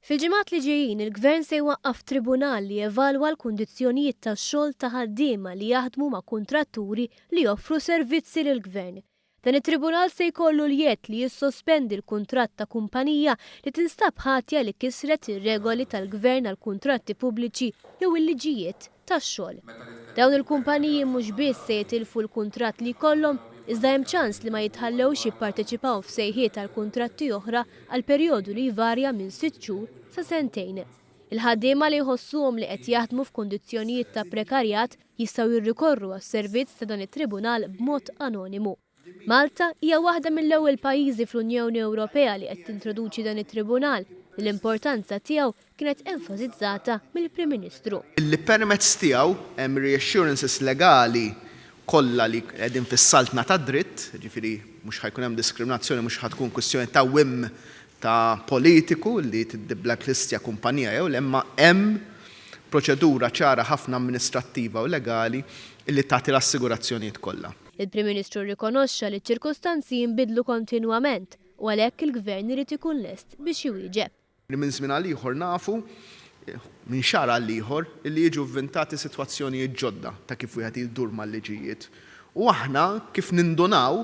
Fil-ġimgħat li ġejjin il-Gvern se jwaqqaf tribunal li jevalwa l-kundizzjonijiet tax-xogħol ta' ħaddiema li jaħdmu ma' kuntratturi li joffru servizzi lill-Gvern. Dan it-tribunal se jkollu l-jedd li jissospendi l-kuntratt ta' kumpanija li tinstab ħatja li kisret ir-regoli tal-Gvern għall-kuntratti pubbliċi jew il-liġijiet tax-xogħol. Dawn il-kumpaniji mhux biss se jitilfu l-kuntratt li jkollhom, iżda hemm ċans li ma jitħallewx jipparteċipaw f'sejħiet għal kuntratti oħra għal perjodu li jvarja minn sitt xhur sa sentejn. Il-ħaddiema li jħossuhom li qed jaħdmu f'kundizzjonijiet ta' prekarjat jistgħu jirrikorru għas-servizz ta' dan it-tribunal b'mod anonimu. Malta hija waħda mill-ewwel pajjiżi fl-Unjoni Ewropea li qed tintroduċi dan it-tribunal li l-importanza tiegħu kienet enfasizzata mill-Prim Ministru. Li permezz tiegħu hemm reassurances legali kollha li qegħdin fis-saltna tad-dritt, jiġifieri mhux ħa jkun hemm diskriminazzjoni, mhux ħa tkun kwistjoni ta' whim ta' politiku li tiddiblacklistja kumpanija jew le, imma hemm proċedura ċara ħafna amministrattiva u legali li tagħti l-assigurazzjonijiet kollha. Il-Prim Ministru rrikonoxxa li ċ-ċirkustanzi jinbidlu kontinwament u għalhekk il-Gvern irid ikun lest biex iwieġeb. Li minn żmien għal ieħor nafu, minn xahar għal ieħor, li jiġu vvintati sitwazzjonijiet ġodda ta' kif wieħed jdur mal-liġijiet. U aħna kif nindunaw,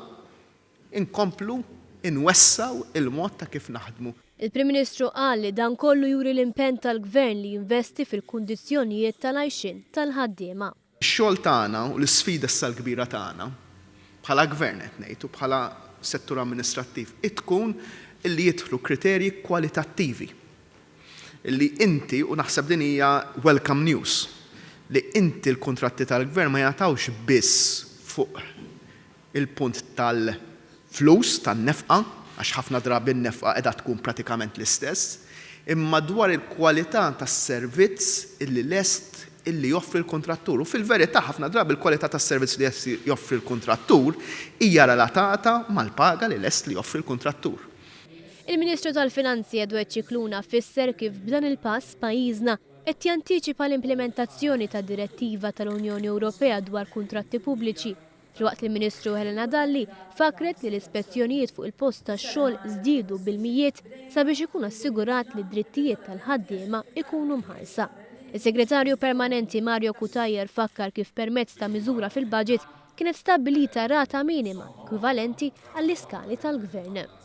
inkomplu nwessgħu il-mod ta' kif naħdmu. Il-Prim Ministru qal li dan kollu juri l-impenn tal-Gvern li jinvesti fil-kundizzjonijiet tal-għajxien tal-ħaddiema. Ix-xogħol tagħna u l-isfida issa l-kbira tagħna, bħala Gvern qed ngħid u bħala settur amministrattiv, hi tkun illi jidħlu kriterji kwalitattivi. Illi inti, u naħseb din hija welcome news, li inti l-kuntratti tal-Gvern ma jingħatawx biss fuq il-punt tal-flus, tan-nefqa, għax ħafna drabi n-nefqa qiegħda tkun pratikament l-istess, imma dwar il-kwalità tas-servizz illi lest illi joffri l-kuntrattur. U fil-verità ħafna drabi l-kwalità tas-servizz li lest joffri l-kuntrattur hija relatata mal-paga li lest li joffri l-kuntrattur. Il-Ministru tal-Finanzi Edward Scicluna fisser kif b'dan il-pass pajjiżna qed jantiċipa l-implimentazzjoni tad-Direttiva tal-Unjoni Ewropea dwar Kuntratti Pubbliċi Filwaqt li l-Ministru Helena Dalli fakkret li l-ispezzjonijiet fuq il-post tax-xogħol żdiedu bil-mijiet sabiex ikun assigurat li d-drittijiet tal-ħaddiema jkunu mħarsa. Is-Segretarju Permanenti Mario Cutajar fakkar kif permezz ta' miżura fil-budget kienet stabbilita rata minima ekwivalenti għall-iskali tal-Gvern.